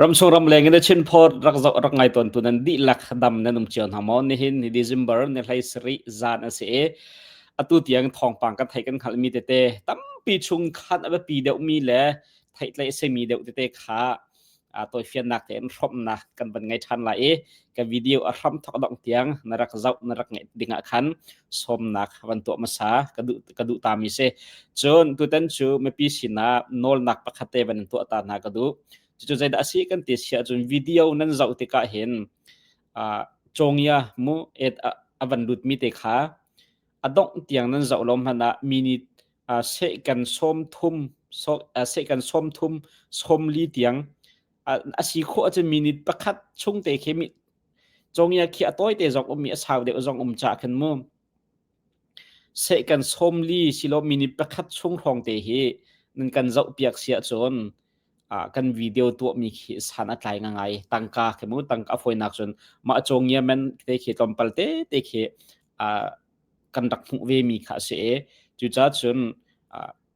Ramsung ramleng in a chinphawt rak zoh rak ngai tawntu nan dihlak dam nan um cio hna maw? Nihin ni December ni hlei sarih zan a si i atu tiang thawngpang kan theih kan hngalhmi tete tampi chung khan a biapi deuhmi le theihtlei a simi deuh tete kha tawifiannak tein hrawmhnak kan van ngei ṭhan lai i ka video a hram thawk dongh tiang na rak zoh na rak ngaih dingah khan sawmnak van tuah hmasa ka duh ka duh tami si. Cun tutan cu mipi sinah nawlnak pakhat te van in tuah ta hna ka duh. Cucu zeidah a si kan ti si ahcun video nan zoh tikah hin cawngia mu et a van lutmi te kha a dongh tiang nan zoh lo hmanh ah minute sehkan sawm thum sehkan sawm thum sawm li tiang a si khawh ahcun minute pakhat chung te khi cawngia khi a tawi te zong um i a sau deuh zong um ca khin mu sehkan sawm li silo minute pakhat chung hrawng te hi nan kan zoh piak si ahcun kan video tuahmi khi san a tlai ngai tangka khi mu tangka a fawinak cun mah cawngia men te khi tlawmpal te te khi kan rak hmuh ve mi kha a si i cucaah cun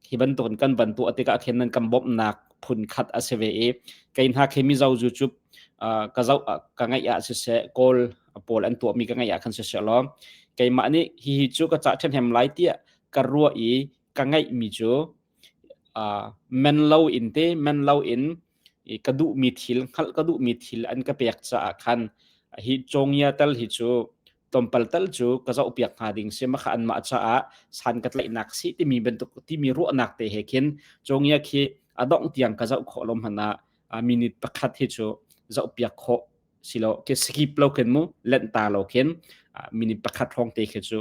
hi bantukin kan van tuah tikah khin nan kan bawmhnak phun khat a si ve i kei hna khi Mizo YouTube ka zoh ka ngaih ah siseh Kawl pawl an tuahmi ka ngaih ah khan siseh law keimah nih hihi cu ka cah ṭhemhem lai tiah ka ruah i ka ngaihmi cu men lo in te men lo in ka duhmi thil hngalh ka duhmi thil an ka pek caah khan hi cawngia tal hi cu tlawmpal tal cu ka zohpiak hnga ding si makha anmah caah san ka tlaihnak si timi bantuk timi ruahnak te he khin cawngia khi a dongh tiang ka zoh khawh lo hmanh ah minute pakhat hi cu zohpiak khawh silo ke skip lo khin mu lent ta lo khin minute pakhat hrawng te khi cu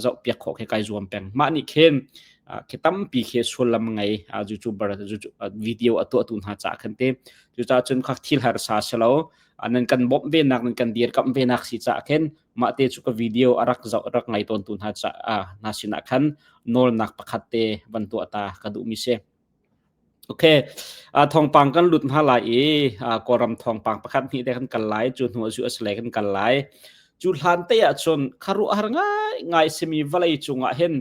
zoh piak khawh khi kai zuam peng mah nih khin khi tampi khi sullam ngei YouTuber video a tuah tu hna ca khan te cucaah cun khak thil harsa silo nan kan bawmh ve nak nan kan dir kam ve nak si ca khin mah te chu ka video a rak zoh rak ngai tawn tu hna ca hna sinah khan nawlnak pakhat te van tuah ta ka duh mi si. Okay, thawngpang kan lut hna lai i Kawlram thawngpang pakhat hnih te kan kal lai, cu hnu ah US lei kan kal lai. Cu hlan te ah cun khuaruahhar ngaingai simi vawlei cungah hin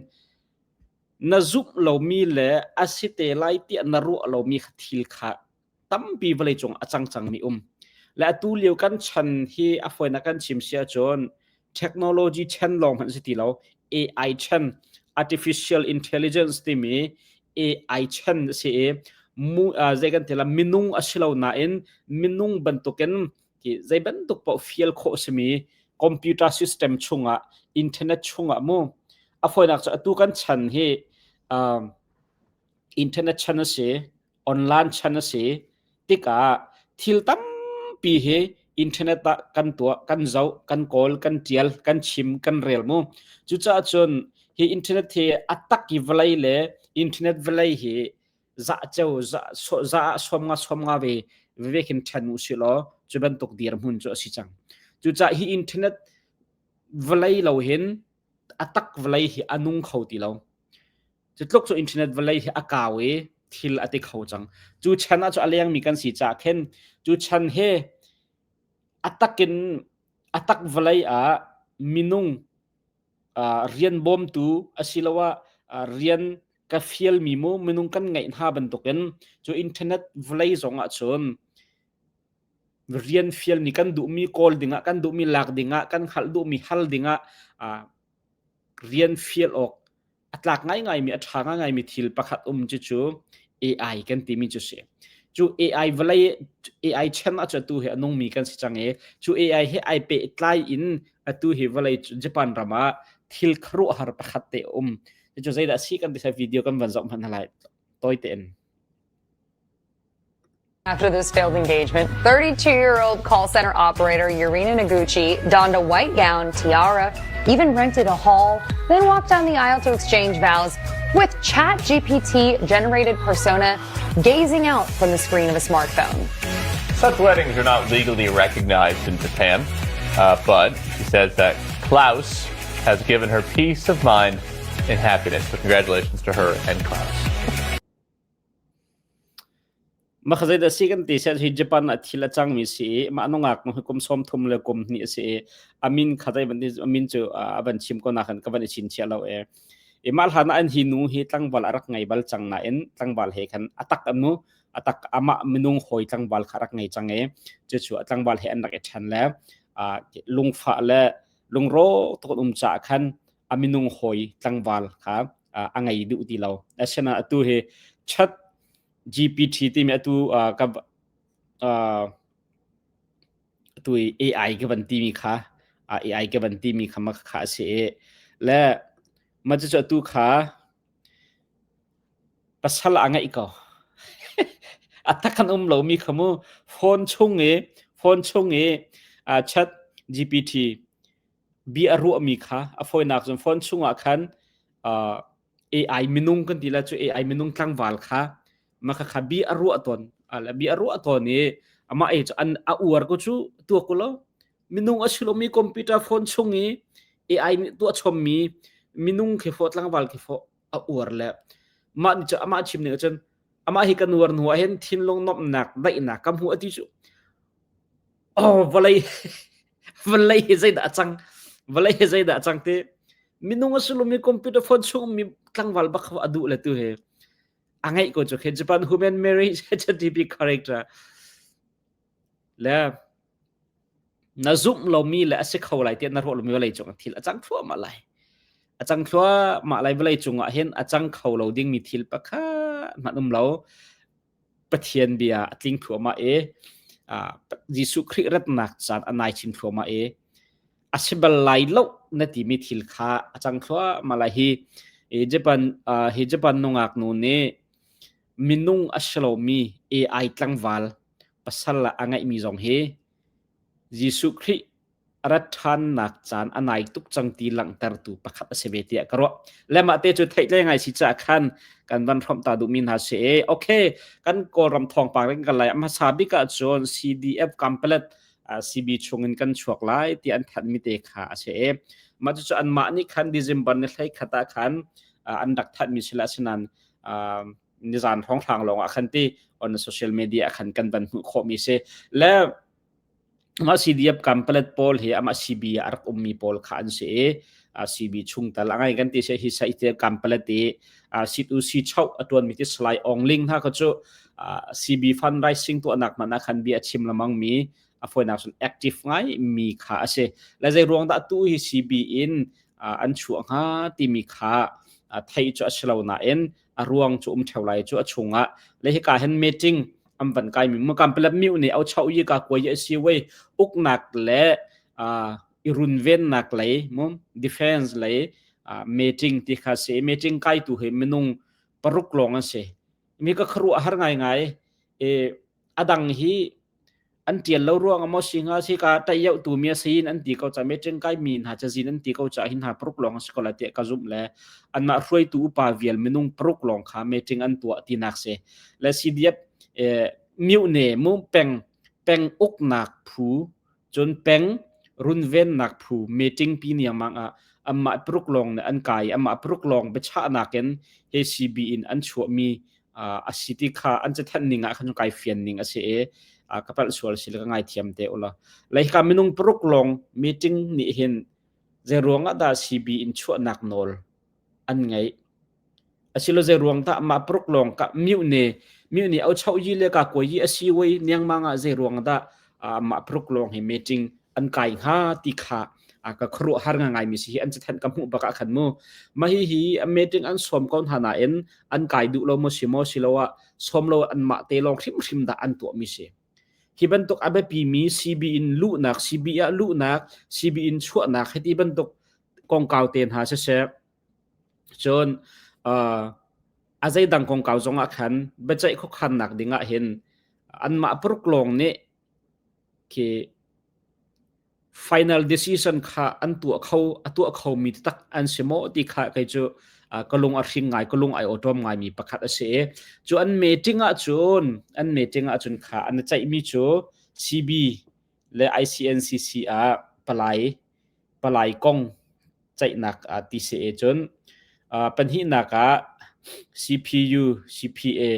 na zumh lomi le a si te lai tiah na ruah lomi thil kha tampi vawleicung a cang cangmi um. Le atu lio kan chan hi a fawinak kan chim si ahcun technology chan lawng hmanh si ti lo AI chan artificial intelligence timi AI chan a si i mu zei kan ti la minung a si lo nain minung bantukin ki zei bantuk paoh fial khawh simi computer system chungah internet chungah mu a fawinak cu atu kan chan hi internet chan a si online chan a si tikah thil tampi hi internet ah kan tuah, kan zoh, kan kawl, kan tial, kan chim, kan rel mu. Cucaah cun hi internet hi a tak i vawlei le internet vawlei hi za ceu za za ah som nga som nga ve veve khin ṭhen u si law cu bantuk dirhmun cu a si cang. Cucaah hi internet vawlei lo hin a tak vawlei hi a nung kho ti lo. Cu tluk cu internet vawlei hi a kau i thil a ti kho cang. Cu chan ah cu a lengmi kan si caah khin cu chan he a tak in a tak vawlei ah minung rian bawmtu asiloah rian ka fialmi mu minung kan ngeih hna bantukin cu internet vawlei zong ah cun rian fialmi kan duhmi kawl dingah kan duhmi lak dingah kan hngalh duhmi hal dingah rian fial awk a tlak ngaingaimi a ṭha ngaingaimi thil pakhat um cu cu AI kan timi cu si. Cu AI vawlei AI chan ah cu atu hi a nungmi kan si cang i cu AI he ai pehtlai in atu hi vawlei Japan ram ah thil khuaruahhar pakhat te a um. Cu zeidah si kan ti video kan van zoh hmanh lai tawi tein. After this failed engagement, 32-year-old call center operator Yurina Noguchi donned a white gown, tiara, even rented a hall, then walked down the aisle to exchange vows with ChatGPT-generated persona gazing out from the screen of a smartphone. Such weddings are not legally recognized in Japan, but she says that Klaus has given her peace of mind and happiness. So congratulations to her and Klaus. Mah kha zeidah si kan ti siah hi Japan ah thil a cangmi si i mah nungak nu hi kum 33 le kum hnih a si i a min kha zei ban a min cu a van chim ko nakin ka van i chinchiah lo e. I mah hlan ah an hi nu hi tlangval a rak ngei bal cang nain tlangval he khan a tak an nu. Atak amah minung hawi tlangval kha rak ngei cang i cucu a tlangval he an rak i ṭhen le lungfah le lungrawk tuk an um caah khan a minung hawi tlangval kha a ngei duh ti lo. Asinain atu hi chat GPT timi atu ka atu i AI ka van timi kha AI ka van timi kha ma kha a si i le mah cucu atu kha pasal a ngeih ko. A tak an um lomi kha mu phone chung i phone chung i chat GPT bia a ruahmi kha a fawinak cun phone chungah khan AI minung kan ti la cu AI minung tlangval kha mah kha bia a ruah tawn bia a ruah tawn i amah e cu an a uar ko cu tuak ko lo minung a si lomi computer phone chung i AI nih tuah chommi minung khi fo tlangval khi fo a uar le mah nih cu amah chim ning cun amah hi kan uar hnu ah hin thinlung nomhnak daihnak ka hmu ati cu oh vawlei vawlei hi zeidah a cang vawlei hi zeidah a cang ti minung a si lomi computer phone chung mi tlangval bak a duh le tu he a ngeih ko cu khi Japan human marriage HTTP character le na zumh lomi le a si kho lai tiah na ruah lomi vawlei cung thil a cang thluahmah lai a cang thluahmah lai vawlei cung ah hin a cang kho lo dingmi thil pakhat hmanh um lo Pathian bia a tling thluahmah i Jesuh Khrih ratnak caan a nai chin thluahmah i a si bal lai lo na timi thil kha a cang thluahmah lai hi Japan hi Japan nungak nu nih minung a si lomi AI tlangval pasal a ngeihmi zong hi Jesuh Khrih a rat ṭhannak caan a nai tuk cang ti langhtertu pakhat a si ve tiah ka ruah. Le mah te cu theih ngai si caah khan kan van hrawmh ta duhmi hna si e. Okay, kan Kawlram thawngpang in kan lai. A hmasa bik ah cun CDF Kampalet CB chungin kan chuak lai ti an thanhmi te kha a si e. Mah cucu anmah nih khan December ni 13 ah khan an rak thanhmi si la sinan nizan hrawnghrang lawng ah khan ti on social media ah khan kan van hmuh khawhmi si. Le Amah CDF Kampalet pawl hi amah CB ah a rak ummi pawl kha an si i CB chungtel a ngai kan ti si hi saite Kampalet i sit u si choh a tuanmi ti Salai Aung Ling hna kha cu CB fundraising tuahnak hmanh ah khan bia a chim lengmang mi a fawinak cun active ngai mi kha a si. Le zei ruang dah tu hi CB in an chuah hnga timi kha theih cu a si lo nain a ruang cu um theo lai cu a chungah le hika hin meeting an van kai mi mu kam pelap miu nih au chau yi ka kuai ye si wei uknak le i runvennak lei mu defense lei meeting ti kha si meeting kai tu hi minung paruk lawng an si mi ka kharu har ngai ngai e adang hi an ṭial lo ruang ah maw si hnga si ka ṭaih tu mi a si in an ti ko ca meṭing kai mi hna cazin an ti ko ca hin hna paruk lawng a si ko lai tiah ka zumh le anmah hruaitu upa vial minung paruk lawng kha meeting an tuah tinak si le CDF myone mu peng peng uknak phu cun peng runvennak phu meeting pi niangmang ah anmah paruk lawng nih an kai amah paruk lawng biachahnak in he CB in an chuahmi a si ti kha an cathanh ning ah khan kai fian ning a si i ka palh sual si le ka ngaithiam te ula lai ka minung paruk lawng meeting nih hin zei ruang ah dah CB in chuahnak nawl an ngeih asilo zei ruang dah mah paruk lawng ka miu ne miu ni au chau yi le ka ko yi asi wei niangmang ah zei ruang dah mah paruk lawng hi meeting an kai hnga ti kha ka khuaruah har ngai mi si hi an cathanh ka hmuh bak ah khan mu mah hi hi meeting an sawm ko hna nain an kai duh lo maw si maw siloah sawm lo an mah te lawng hrimhrim dah an tuah mi si hi bantuk a biapi mi CB in luhnak CB ah luhnak CB in chuahnak hiti bantuk kongkau te hna siseh cun a zeidang kongkau zong ah khan biaceih khuakhannak ding ah hin anmah paruk lawng nih khi final decision kha an tuah kho a tuah kho mi tak an si maw ti kha kei cu ka lung a hring ngai ka lung ai awṭawm ngai mi pakhat a si i cu an meeting ah cun an meeting ah cun kha an ceih mi cu CB le ICNCC ah palai palai kong ceihnak ti si e cun pahnihnak ah CPU CPA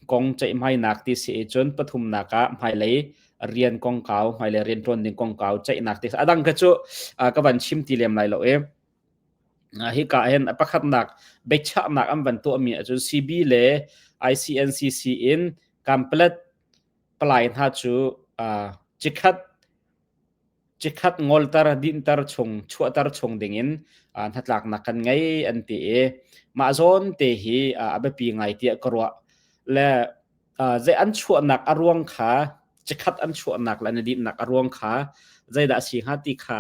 kong ceihmainak ti si i cun pathumnak ah hmailei rian kongkau hmailei rianṭuan ding kongkau ceihnak ti a dang kha cu ka van chim ti lem lai lo i hika hin pakhatnak biachahnak an van tuahmi ahcun CB le ICNCC in Kanpalet palai hna cu cikhat cikhat ngolter dinhter chung chuahter chung dingin hnatlaknak kan ngei an ti i mah zawn te hi a biapi ngai tiah ka ruah. Le zei an chuahnak a ruang kha cikhat an chuahnak le an i dinhnak a ruang kha zeidah a si hnga ti kha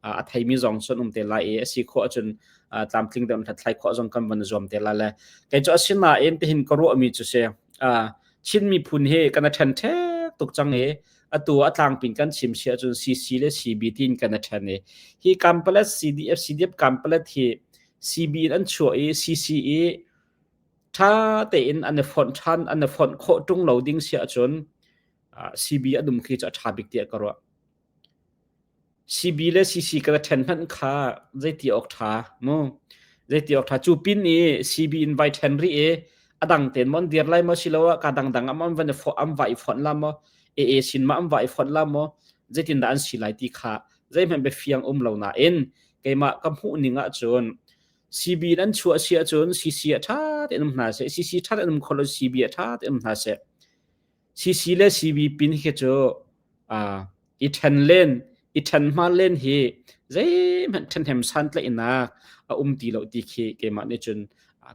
a theimi zong cun um te lai i a si khawh ahcun tlamtling deuh in hlathlai khawh zong kan van zuam te lai le kei cu asinain tihin ka ruahmi cu si Chin miphun hi kan a ṭhen ṭhek tuk cang i atu a tlangpin kan chim si ahcun CC le CB tiin kan a ṭhen i hi Kanpalet CDF CDF Kanpalet hi CB in an chuah i CC i ṭha tein an i fonh ṭhan an i fonh khawh ṭung lo ding si ahcun CB an um khi cu a ṭha bik tiah ka ruah. CB le CC kan i ṭhen hmanh kha zeiti awk ṭha mu zeiti awk ṭha cu pin i CB in vai ṭhen rih i a dang tein maw an dir lai maw siloah ka dangdang ah maw an van i fawh an va i fonh la maw AA sin ma an va i fonh la maw zeitindah an si lai ti kha zeihmanh biafiang um lo nain keimah ka hmuh ning ahcun CB in an chuah si ahcun CC a ṭha tein um hna seh CC ṭha tein um kho lo CB a ṭha tein um hna seh CC le CB pin khi cu i ṭhen len i ṭhen hma len hi zeihmanh ṭhenhem santlaihnak a um ti lo ti khi keimah nih cun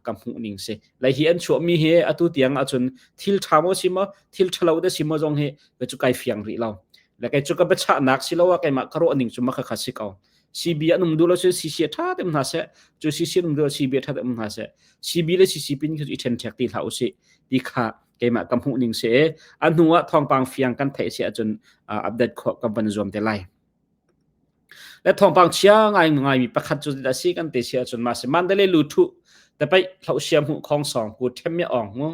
ka hmuh ning si. Lai hi an chuahmi hi atu tiang ahcun thil ṭha maw si maw thil ṭhalo de si maw zong hi ka cu kai fiang rih lo. Le kei cu ka biachahnak si lo ah keimah ka ruah ning cu ma kha si ko. CB an um duh lo cun CC a ṭha te um hna seh. Cu CC an um duh lo CB a ṭha te um hna seh. CB le CC pin khi cu i ṭhenṭhek ti hlah usih ti kha keimah ka hmuh ning si i a hnu ah thawngpang fiang kan theih si ahcun update khawh kan van zuam te lai. Le thawngpang chia ngai ngaimi pakhat cu a si kan te si ahcun mah si Mandalay lu thu te pai hlo siam hu khong song ku them mi ong mu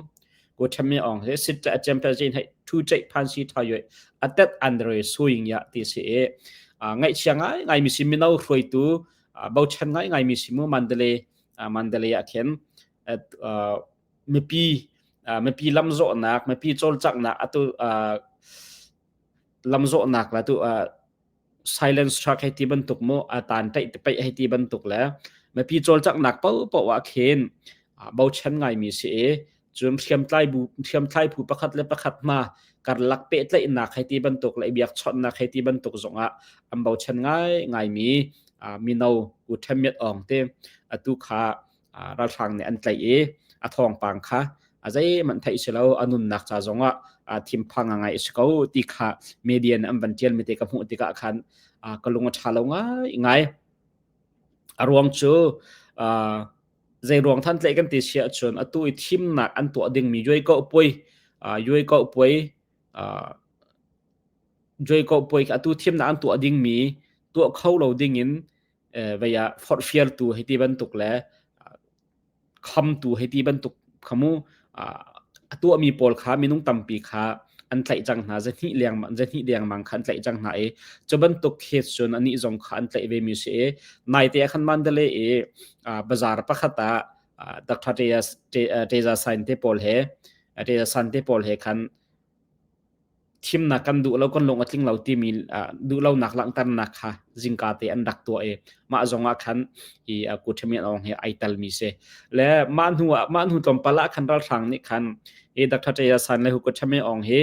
ku them mi ong he sit ta chem pa jin hai thu chai phan si tha yoi atet andre suing ya ti si e ngai chia ngai ngai mi si mino hruaitu bochan ngai ngai mi si mu Mandalay Mandalay ah khin mipi mipi lamzawhnak mipi cawlcanghnak atu lamzawhnak la tu silence truck hei ti bantuk mu a tan taih te paih hei ti bantuk le mipi cawlcanghnak paohpaoh ah khin bochan ngaimi si i cun hriamtlai bu hriamtlai phu pakhat le pakhat hna karlak pehtlaihnak hei ti bantuk le biakchawnhnak hei ti bantuk zongah an bochan ngai ngaimi mino U Than Myat Aung te atu kha ralhrang nih an tlaih i a thawngpang kha a zeihmanh theih si lo a nunnak ca zongah thinphang ngai a si ko ti kha media nih an van ṭial mi te ka hmuh tikah khan ka lung a ṭha lo ngai ngai. A ruang cu zei ruang than tlaih kan ti si ahcun atu i thimnak an tuah dingmi Yuai Ko Puai Yuai Ko Puai Yuai Ko Puai atu thimnak an tuah dingmi tuah kho lo dingin vei ah forhfialtu hei ti bantuk le khamtu hei ti bantuk kha mu a tuahmi pawl kha minung tampi kha an tlaih cang hna zahnih leng zahnih dengmang kha an tlaih cang hna i cu bantuk case cun anih zong kha an tlaih ve mi si i naite ah khan Mandalay i bazar pakhat ah Dr. Teza Sain te pawl he Teza San te pawl he khan Thimnak kan duh lo, kan lung a tling lo timi duhlonak langhternak kha zingka te an rak tuah i mah zong ah khan hi Kuthamyan Aung hi ai telmi si. Le mah hnu ah mah hnu tlawmpal ah khan ralhrang nih khan hi Dr. Taya San le Kuthamyan Aung hi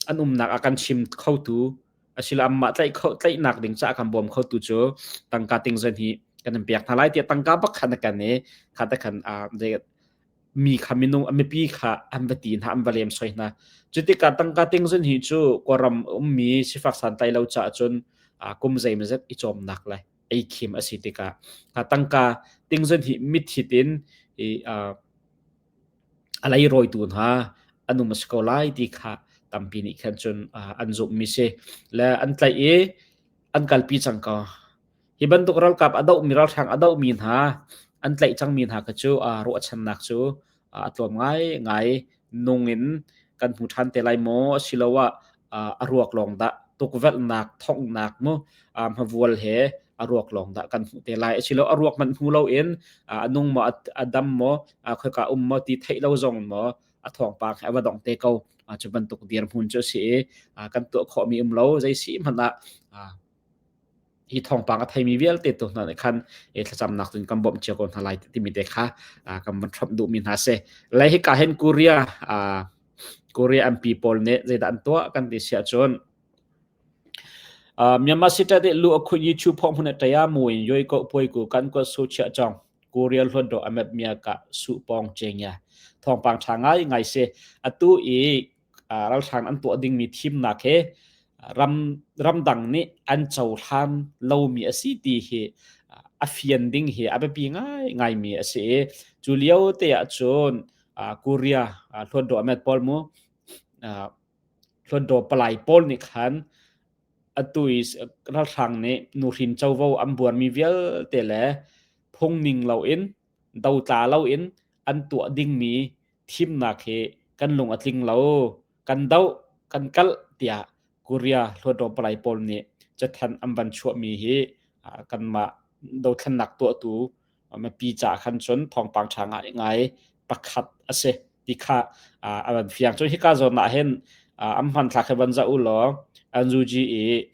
an umnak a kan chim khotu asilo amah tlaih kho tlaihnak ding caah kan bawm khotu cu tangka tingzan hi kan in pek hna lai tiah tangka bak khan a kan i kha te khan mi kha minung mipi kha an va ti hna an va lem soi hna cutikah tangka ting zun hi cu kawlram ummi sifak santlai lo caah cun kum zeimazet i cawmnak le ei khim a si tikah tangka ting zun hi mitthit in i a leirawitu hna an um a si ko lai ti kha tampi nih khan cun an zumhmi si le an tlaih i an kalpi cang ko Hi bantuk ralkap a dohmi ralhrang a dohmi hna an tlaih cangmi hna kha cu ruahchannak cu a tlawm ngaingai. Nung in kan hmu ṭhan te lai maw asiloah a ruak lawng dah tukvelhnak thonghnak mu hmavual he a ruak lawng dah kan hmuh te lai asilo a ruak hmanh hmu loin a nung maw a dam maw khoika um maw ti theih lo zong maw a thawngpang he a va dong te ko cu bantuk dirhmun cu a si i kan tuah khawhmi um lo zei si hmanh ah. Hi thawngpang a theimi vialte tu hna nih khan thlacamnak cun kan bawmh cio ko hna lai timi te kha kan van hrawmh duhmi hna si. Le hika hin Korea Korea MP pawl nih zeidah an tuah kan ti si ahcun Myanmar City nih lu a khun yi chu phong hmun a ṭaya mu in yoi ko puai ku kan ko su chia chong Korea hluan do amet mia ka su pong cheng ya thawngpang ṭha ngai ngai si. Atu i ralhrang an tuah dingmi thimnak he ram ramdang nih an cohlan lomi a si ti hi a fian ding hi a biapi ngai ngaimi a si i cu lio te ah cun Korea hluatdaw Ahmed pawl mu hluatdaw palai pawl nih khan atu i ralhrang nih nuhrin covo an buarmi vialte le phung ning loin dotla loin an tuah dingmi thimnak hi kan lung a tling lo, kan doh, kan kalh tiah Korea hluatdaw palai pawl nih cathanh an van chuahmi hi kanmah dothlennak tuahtu mipi ca khan cun thawngpang ṭha ngaingai pakhat a si ti kha a van fiang. Cun hika zawn ah hin an hmanthlak hi van zoh u law NUG i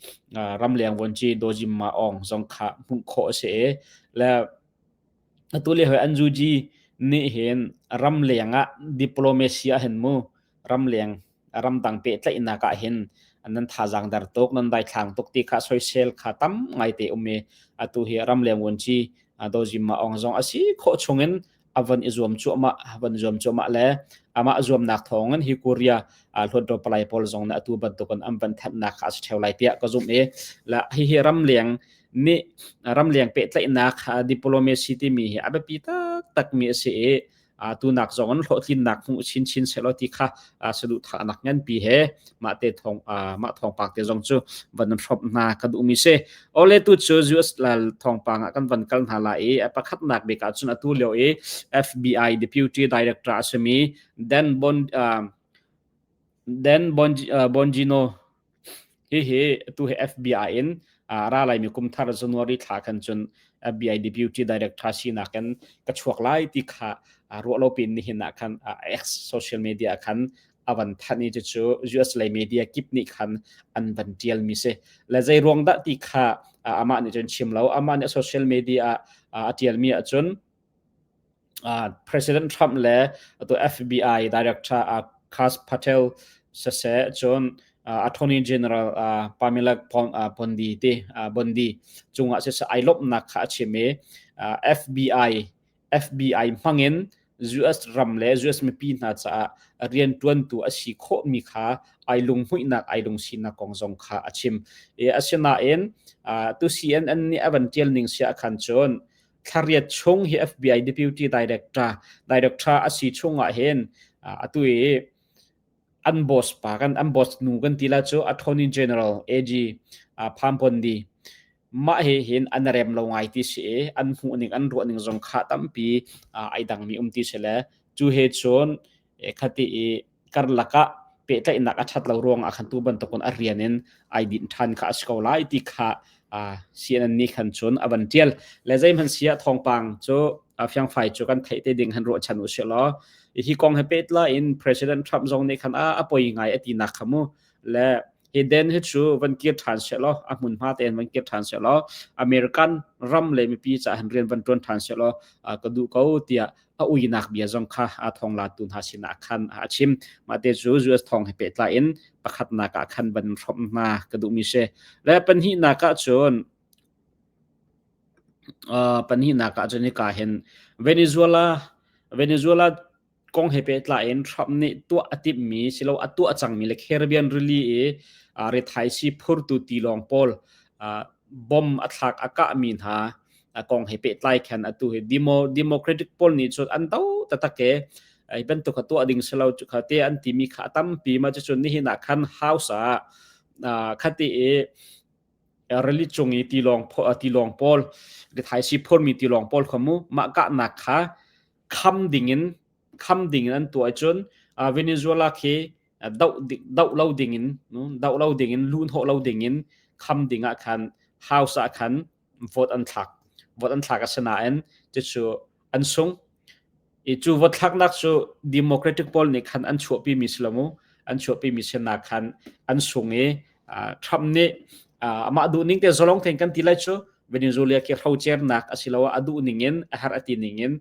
ramleng vuanci Dawjim Ma Aung zong kha hmuh khawh a si i le Atu lio hi NUG nih hin ramleng ah diplomacy ah hin mu ramleng ramdang pehtlaihnak ah hin nan thazaang der tuk nan daithlang tuk ti kha soisel kha tam ngaite um i atu hi ramleng vuanci Daw Zim Ma Aung zong a si khawh chungin a von i zuam cuahmah a von zuam cuahmah le amah zuamnak thawngin hi Korea hluatdaw palai pawl zong nih atu bantukin an van thanhnak kha a si ṭheo lai tiah ka zumh i la hihi ramleng nih ramleng pehtlaihnak diplomacy timi hi a biapi taktakmi a si i tunak zong in hlawhtlinnak hmuh chinchin sehlaw ti kha saduhthahnak nganpi he mah te thawng mah thawngpang te zong cu van in hrawmh hna ka duhmi si. Ole tu cu US thawngpang ah kan van kal hna lai i a pakhatnak bik ah cun atu lio i FBI Deputy Director a simi Dan Bon Dan Bongino Hihi atu hi FBI in ra laimi kum thar January thla khan cun FBI Deputy Director sinak in ka chuak lai ti kha ruah lo pin nihin ah khan X social media khan avan thanh i cucu US lei media kip nih khan an van tial mi si. Le zei ruang dah ti kha amah nih cun chim lo. Amah nih social media ah a tial mi ahcun President Trump le atu FBI Director Kash Patel siseh cun Attorney General Pamela Bondi ti Bondi cungah siseh ai lawmhnak kha a chim i FBI FBI hmangin US ram le US mipi hna caah rianṭuantu a si khawhmi kha ai lunghmuihnak ai lungsinak kong zong kha a chim. I asinain tu CNN nih a van ṭial ning sia khan cun thlariat chung hi FBI Deputy Director Director a si chungah hin atu i an boss pa kan an boss nu kan ti la cu Attorney General AG Pam Bondi mah he hin an rem lo ngai ti si i an hmuh ning an ruah ning zong kha tampi ai dang mi um ti si le cu he cun khati i karlak ah pehtlaihnak a ṭhat lo ruangah khan tu bantukin a rian in ai dinh ṭhan kha a si ko lai ti kha CNN nih khan cun a van ṭial. Le zeihmanh si ah thawngpang cu fiangfai cu kan theih te ding han ruahchan u sih law hi kong he pehtlai in President Trump zong nih khan a poi ngai a tinak kha mu le hi den hi cu van kir ṭhan seh law a hmunhma tein van kir ṭhan seh law American ram le mipi caah hin rian van ṭuan ṭhan seh law ka duh ko tiah a uinak bia zong kha a thawngla tu hna sinah khan a chim. Mah te cu US thawng he pehtlai in pakhatnak ah khan van hrawmh hna ka duhmi si. Le pahnihnak ah cun pahnihnak ah cun hika hin Venezuela Venezuela kong he pehtlai in Trump nih tuah a timhmi silo a tuah cangmi le Caribbean rili i rithaisi phurtu tilawng pawl bomb a thlak a kahmi hna kong he pehtlai khan atu hi demo democratic pawl nih cun an do taktak e ai bantuk kha tuah ding silo cu kha te an timi kha a tampi ma cu nihin ah khan house ah khati i rili cung i tilawng tilawng pawl rithaisi phurmi tilawng pawl kha mu mah kahnak kha kham dingin kham dingin an tuah cun Venezuela khi doh doh lo dingin doh lo dingin luhnawh lo dingin kham ding ah khan house ah khan vote an thlak vote an thlak a si nain cucu an sung i cu vote thlaknak cu democratic pawl nih khan an chuahpi mi si lo mu an chuahpi mi sinak khan an sung i Trump nih Amah duh ning te zalong tein kan ti lai cu Venezuela khi hrocernak asiloah a duh ning in a herh a ti ning in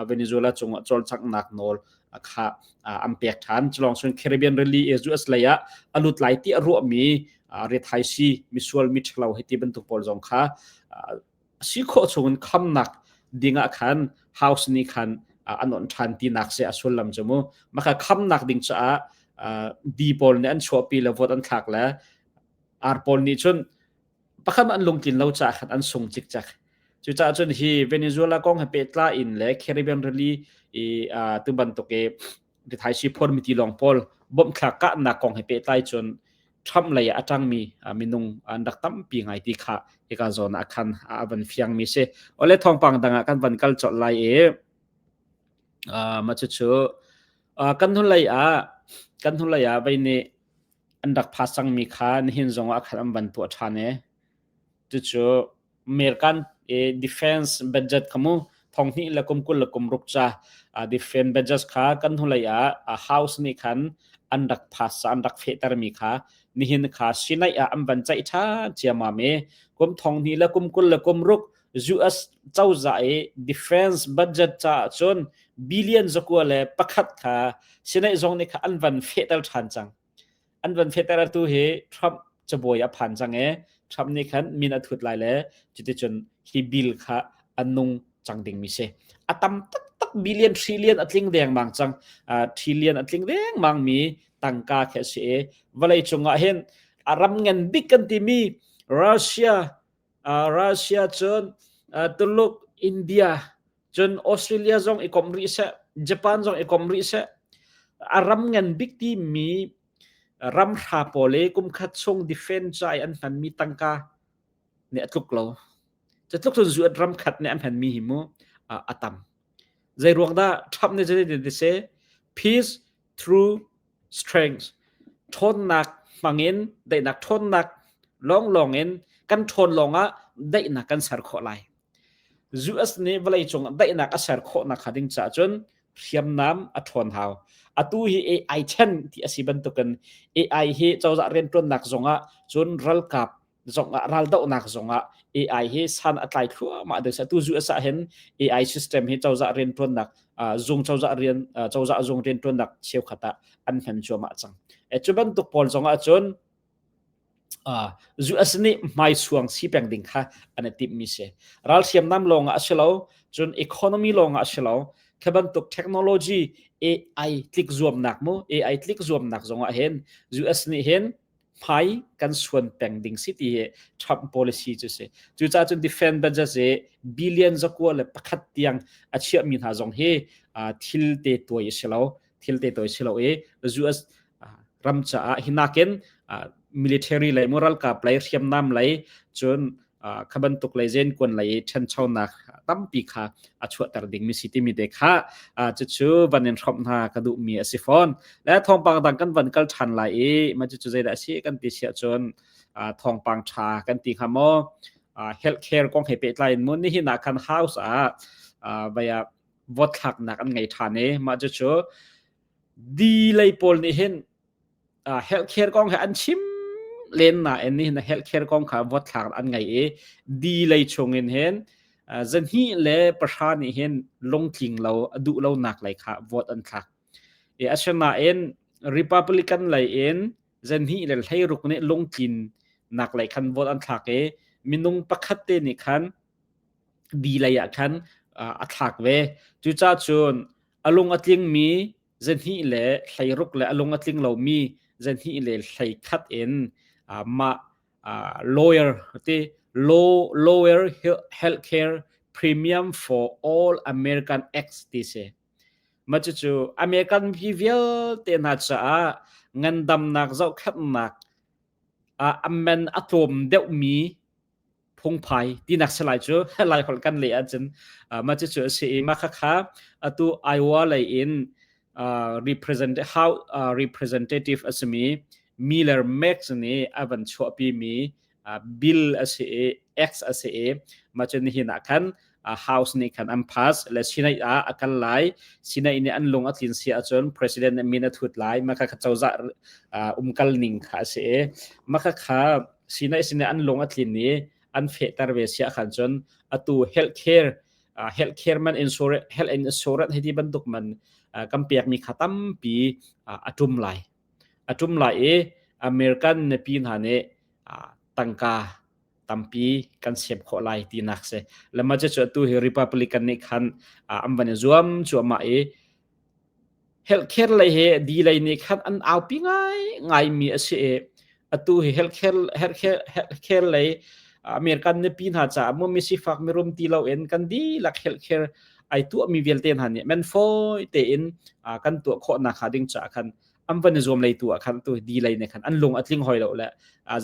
Venezuela cungah cawlcanghnak nawl kha an pek ṭhan. Culawng cun Caribbean rili i US lei ah a lut lai ti a ruahmi rithaisi misual mi ṭhalo hei ti bantuk pawl zong kha si khawh chungin khamnak dingah khan House nih khan an onh ṭhan tinak si a sullam cu mu. Maka khamnak ding caah di pawl nih an chuahpi le vote an thlak le ar pawl nih cun pakhat an lungtlin lo caah khan an sung cikcek. Cucaah cun hi Venezuela kong he pehtlai in le Caribbean rili i tu bantuk i rithaisi phormi tilawng pawl bawmhthlak kahnak kong he pehtlai cun Trump lei ah a ṭangmi minung an rak tampi ngai ti kha hika zawn ah khan a van fiangmi si. Ole thawngpang dang ah kan van kal colh lai i mah cucu kan hnulei ah kan hnulei ah vei nih an rak phas cangmi kha nihin zongah khan an van tuah ṭhan i cucu American defense budget kha mu thonghnih le kum 20 le kum ruk ca defense budget kha kan hnulei ah House nih khan an rak phas an rak fehtermi kha nihin kha Senate ah an van ceih ṭhan ciammam i kum thonghnih le kum 20 le kum ruk US cozah i defense budget caah cun billion 101 kha Senate zong nih kha an van fehter ṭhan cang. An van fehter atu hi Trump cabuai a phan cang i Trump nih khan min a thut lai le cuticun hi bill kha a nung cang dingmi si. A tam taktak billion trillion a tling dengmang cang. Trillion a tling dengmang mi tangka khi a si i vawlei cungah hin a ram ngan bik kan timi Russia Russia cun Tuluk India Cun Australia zong i komh rih seh, Japan zong i komh rih seh, a ram ngan bik timi ram hra pawl i kum khat chung defense ca i an hmanmi tangka nih a tluk lo. Cu tluk cun zuat ram khat nih an hmanmi hi mu a tam. Zei ruang dah Trump nih zeitin ti si? Peace through strength. Ṭhawnnak hmangin daihnak ṭhawnnak lawnglawng in kan ṭhawn lawngah daihnak kan ser khawh lai. US nih vawleicung ah daihnak a ser khawhnak hnga ding caah cun hriamnam a ṭhawn hau. Atu hi AI chan ti a si bantukin AI hi cozah rianṭuannak zongah cun ralkap zongah raldohnak zongah AI hi san a tlai thluahmah ding si. Atu US ah hin AI system hi cozah rianṭuannak zung cozah rian cozah zung rianṭuannak cheukhat ah an hman cuahmah cang. Cu bantuk pawl zongah cun US nih hmaisuang si peng ding kha an i timhmi si. Ral hriamnam lawng ah a si lo, cun economy lawng ah a si lo. Khi bantuk technology AI tlik zuamnak mu, AI tlik zuamnak zong ah hin US nih hin hmai kan suan peng ding si ti hi Trump policy cu si. Cucaah cun defense budget hi billion 101 tiang a chiahmi hna zong hi thil te tuai a si lo. Thil te tuai si lo i US ram caah hi nakin military lei moral kap lei hriamnam lei cun kha bantuk lei zen kuan lei ṭhanchonak tampi kha a chuahter dingmi si timi te kha cucu van in hrawmh hna ka duhmi a si fawn le thawngpang dang kan van kal ṭhan lai i ma cucu zeidah a si kan ti siah cun thawngpang ṭha kan ti hnga maw healthcare kong he pehtlai in mu nihin ah khan house ah vaya vote thlaknak an ngei ṭhan i mah cucu Di lei pawl nih hin healthcare kong he an chim len nain nihin healthcare kong kha vote thlak an ngei i di lei chung in hin 210 nih hin lungtling lo a duh lonak lei kha vote an thlak. I asinain Republican lei in 216 nih lungtlin nak lei khan vote an thlak i minung pakhat te nih khan di lei ah khan a thlak ve. Cucaah cun a lung a tlingmi 216 le a lung a tling lomi 221 in mah lawyer ti law lower healthcare premium for all American Acts ti si. Mah cucu American mi vialte hna caah ngandamnak zohkhenhnak a man a tlawm deuhmi phungphai tinak si lai cu lai holh kan leh ahcun mah cucu a si i mah khakha atu Iowa lei in represent how representative a simi Miller Max nih a van chuahpi mi bill a si i X a si i mah cu nihin ah khan House nih khan an pass le Senate ah a kal lai Senate nih an lung a tlin si ahcun president nih min a thut lai mah kha cozah umkal ning kha a si i mah kha. Sinai sinai an lung a tlin i an fehter ve sia khan cun atu healthcare healthcare man insurance health insurance hei ti bantuk man kan pekmi kha tampi a ṭum lai. A ṭum lai i American mipi hna nih tangka tampi kan sep khawh lai tinak si. Lama cu atu hi Republican nih khan an van i zuam cuahmah i healthcare lei hi di lei nih khan an aupi ngai ngaimi a si i atu hi healthcare healthcare healthcare lei American mipi hna caah mu misifak mirum ti loin kan dihlak healthcare ai tuahmi vialte hna nih men fawi tein kan tuah khawh nak hnga ding caah khan an van i zuam lei tu ah khan tu di lei ne khan an lung a tling hoi lo le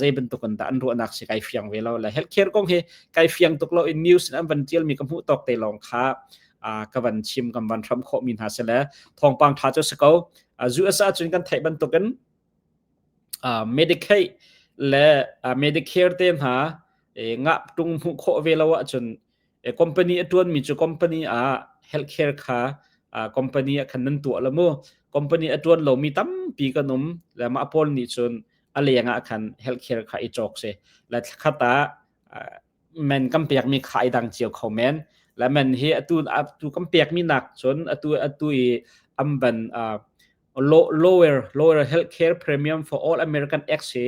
zei bantuk in dah an ruahnak si kai fiang ve lo le healthcare kong hi kai fiang tuk lo in news in an van tial mi ka hmuh tawk te lawng kha ka van chim kan van hram khawh mi hna si le thawngpang tha cu si ko. US ah cun kan theih bantukin Medicaid le Medicare te hna ngah tung hmuh khawh ve lo ahcun company a ṭuanmi cu company ah healthcare kha company ah khan nan tuah la mu. Company a ṭuan lomi tampi kan um le mah pawl nih cun a leng ah khan healthcare kha i cawk si le thlakhat ah men kan pekmi kha ai dang cio kho men. Le men hi atu atu kan pekmi nak cun atu atu i an ban lower lower healthcare premium for all American Act hi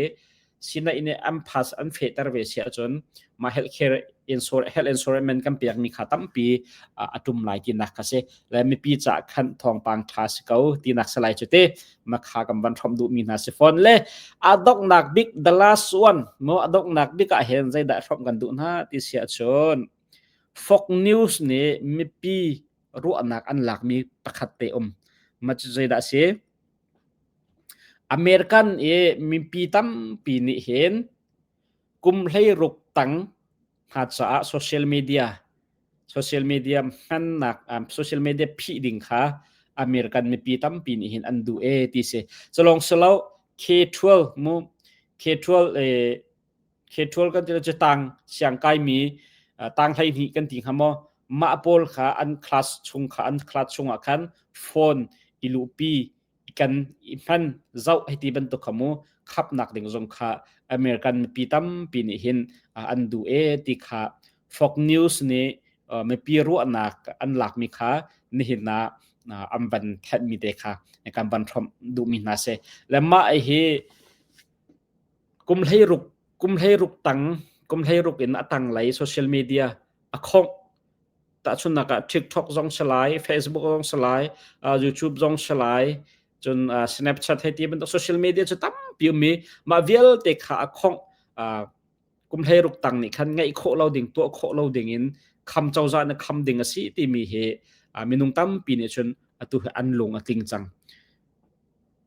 sinain an pass an fehter ve si ahcun mah healthcare insurance health insurance man kan pekmi kha tampi a tum lai tinak kha si le mipi ca khan thawngpang tha si ko tinak si lai cu te makha kan van hrom duhmi hna si fawn le a donghnak bik the last one mo a donghnak bik ah hin zeidah hrom kan duh hna ti si ahcun Fox News nih mipi ruahnak an lakmi pakhat te um. Ma cu zeidah a si? American i mipi tampi nih hin kum 16 tang hna caah social media social media hmannak social media phih ding kha American mipi tampi nih hin an duh e ti si. Culong silo K12 mu K12 eh K12 kan ti cu tang siang kaimi tang 12 kan ti hnga maw mah pawl kha an class chung kha an class chungah khan phone i luhpi kan i hman zoh hei ti bantuk kha mu khapnak ding zong kha American mipi tampi nih hin an duh e ti kha Fox News nih mipi ruahnak an lakmi kha nihin ah an van thenhmi te kha kan van hrawmh duhmi hna si le mah hi Kum 16 kum 16 tang kum 16 in a tanglei social media a khongh. Tahchunhnak ah TikTok zong si lai, Facebook zong si lai, YouTube zong si lai, cun Snapchat hei ti bantuk social media cu tampi um i mah vialte kha a khongh. Kum 16 tang nih khan ngeih khawh lo ding, tuah khawh lo ding in kham cozah nih kham ding a si timi hi minung tampi nih cun atu hi an lung a tling cang.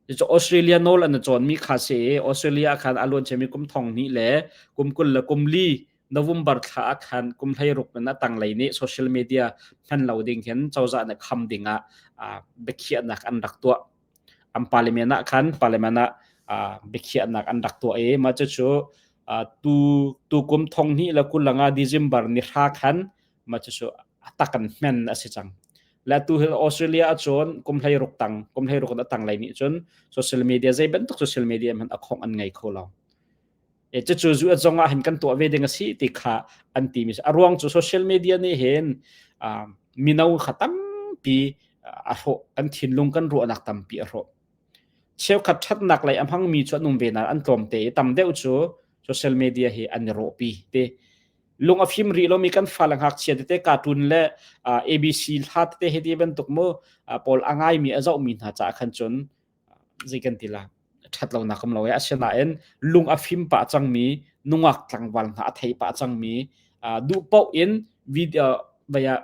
Cucu Australia nawl an cawnmi kha si i Australia ah khan a luan ciami kum thong hnih le kum 20 le kum li November thla ah khan kum 16 in a tanglei nih social media hman lo ding hin cozah nih kham ding ah biakhiahnak an rak tuah. An parliament ah khan parliament ah biakhiahnak an rak tuah i mah cucu tu tu kum thong hnih le 25 December ni hra khan mah cucu a tak an hmen a si cang. Le tu hi Australia ahcun kum 16 tang kum 16 in a tang lei nih cun social media zei bantuk social media hmanh a khongh an ngei kho lo. E cucu zu zong ah hin kan tuah ve ding a si ti kha an ti mi a ruang cu social media nih hin mino kha tampi a hrawh kan thinlung kan ruahnak tampi a hrawh. Cheukhat ṭhatnak lei a hmangmi cu an um ve nain an tlawmte i tam deuh cu social media hi an i rawhpi te. Lung a fim rih lomi kan fale ngakchia tete cartoon le ABC hla tete hi ti bantuk mu pawl a ngaimi a zohmi hna caah khan cun zei kan ti la ṭhat lonak um lo e. Asinain lung a fim pah cangmi nungak tlangval hna a thei pah cangmi duh paoh in video vaya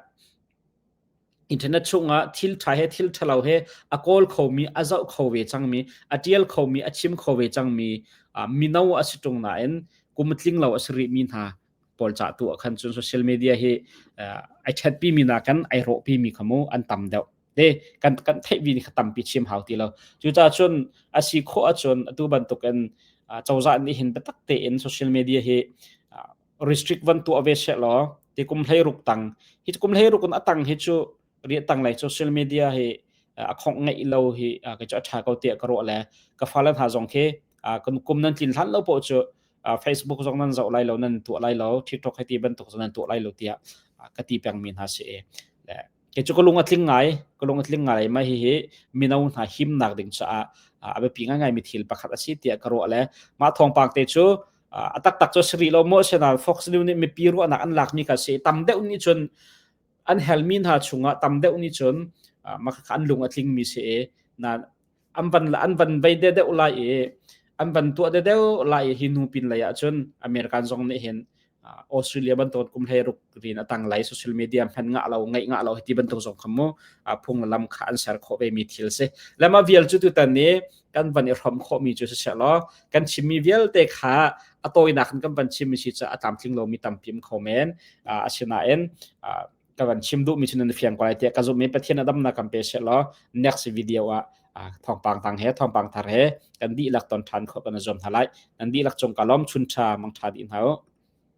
Internet chungah thil ṭha he thil ṭhalo he a kawl khomi, a zoh kho ve cangmi, a ṭial khomi, a chim kho ve cangmi mino a si ṭung nain kum tling lo a si rihmi hna pawl ca tu ah khan cun social media hi ai ṭhatpimi nakin ai rawhpimi kha mu an tam deuh. Te kan kan theihmi nih kha tampi chim hau ti lo. Cucaah cun a si khawh ahcun atu bantukin cozah nih hin biatak tein social media hi restrict van tuah ve seh law ti kum 16 tang hi kum 16 in a tang hi cu ri tang lai social media hi a khongh ngeih lo hi ka cu a tha ko tiah ka ruah le ka fale hna zong khi kan kum nan tlin hlan lo poh cu. Facebook zong nan zoh lai lo, nan tuah lai lo, TikTok hei ti bantuk zong nan tuah lai lo tiah ka ti pengmi hna si i kei cu ka lung a tling ngai, ka lung a tling ngai. Mah hihi mino hna himnak ding caah a biapi ngaingai mi thil pakhat a si tiah ka ruah le mah thawngpang te cu a taktak cu si rih lo maw, asinain Fox News nih mipi ruahnak an lakmi kha si. Tam deuh nih cun an helmi hna chungah tam deuh nih cun mah kha an lung a tlingmi si i na an van an van vei de deuh lai i an van tuah de deuh lai i hi nu pin lei ah cun American zong nih hin Australia bantuk kum hlei ruk rin a tang lai social media hman ngah lo, ngeih ngah lo, ti bantuk zong kha mu phung lam kha an ser khawh ve mi thil si lama vial cu tutan ni kan van i hrom khawh mi cu si law kan chimmi vialte kha a tawinak in kan van chim mi si ca a tlamtling lo mi tampi um kho men. Asinain ka van chim duh mi cu nan fiang ko lai tiah ka zumh i Pathian a damnak kan pe seh law next video ah thawngpang tang he, thawngpang thar he kan dihlak ton ṭhan khawh kan i zuam hna lai. Nan dihlak cung ka lawm. Chun ṭha mang ṭha dih hna u.